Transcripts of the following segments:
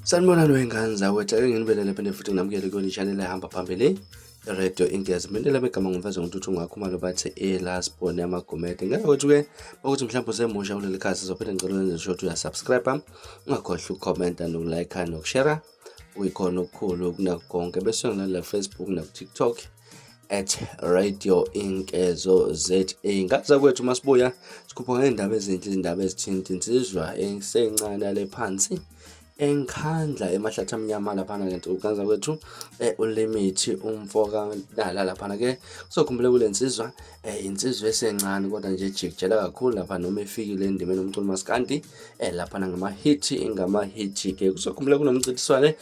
Sanibonani wengane zakwethu, ake nginibelele phinde futhi nginamukele kuyona i-channel ehamba phambili Radio Ingezi. Mina lami igama ngumfeza ngoNtuthu Ngakhumalo bathi eLast Born yamaGumede. Ngeke kwethu-ke ukuthi mhlawumbe usemusha kuleli khasi sizophinde ngicela wenze sure ukuthi uyasubscribe, ungakhohlwa ukukhomenta nokulike nokushare kuyikhona okukhulu kunakho konke. Bese ngilandela Facebook naku-TikTok @radioinkezo_za. Ngaza kwethu masibuya sikhuphuka ngey'ndaba ezinhle, izindaba ezithinta insizwa esencane yale phansi eNkandla emahlathi amnyama laphana ke ntukanza kwethu uLimithi umfoka Nala laphana ke kuzokhumbula kule nsizwa insizwa esencane kodwa nje ejikijela kakhulu lapha noma efikile endimeni umculo maskandi laphana ngama-hit ingama-hit ke kuzokhumbula kunomcintiswane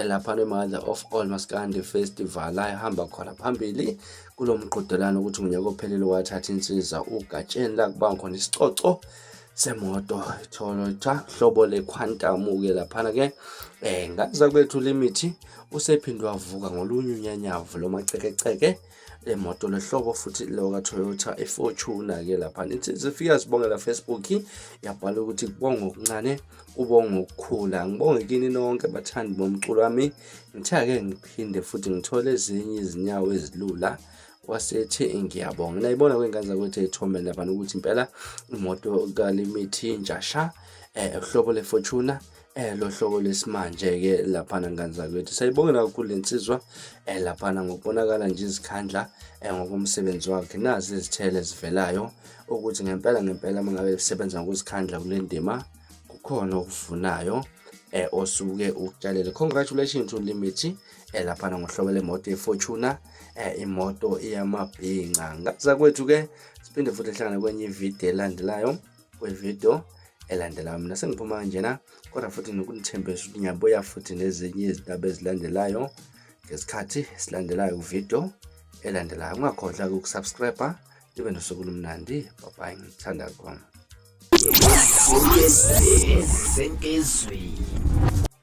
laphana eMother of All Maskandi Festival ayihamba khona phambili kulo mqhudelwano ukuthi ngonyaka ophelile wathatha insizwa uGatsheni la kuba khona isicoco semoto Toyota hlobo le-Quantum ke laphana ke ngaza kwethu limithi usephinde wavuka ngolunye unyanyavu lomacekeceke lemoto lehlobo futhi loka Toyota iFortuner ke laphana ithi sifika sibongela Facebook yabhala ukuthi kubonga okuncane kubonga okukhula ngibonge kini nonke bathandi bomculo wami ngithe ke ngiphinde futhi ngithole ezinye izinyawo ezilula wasethi ngiyabonga nayibona kwengane zakwethu ey'thombeni laphana ukuthi impela imoto kalimithi njasha uhlobo le-Fortuner lohlobo lesimanje-ke laphana ngane zakwethu sayibongela kakhulu le nsizwa laphana ngokubonakala nje izikhandla ngokomsebenzi wakhe nazi izithelo ezivelayo ukuthi ngempela ngempela uma ngabe esebenza ngokuzikhandla kule ndima kukhona okuvunayo osuke ukutshalele. Congratulations to Limithi laphana ngohlobo lemoto ye-Fortuner imoto iyamabhinca. Ngaza kwethu ke siphinde futhi sihlangane kwenye ividiyo elandelayo kwividiyo elandelayo. Mina sengiphuma kanjena kodwa futhi nokunithembisa ukuthi ngiyabuya futhi nezinye izindaba ezilandelayo ngesikhathi silandelayo kuvidiyo elandelayo. Ungakhohlwa ukusubscribe nibe nosuku olumnandi. Bye bye, ngithanda khona. Sengezweni.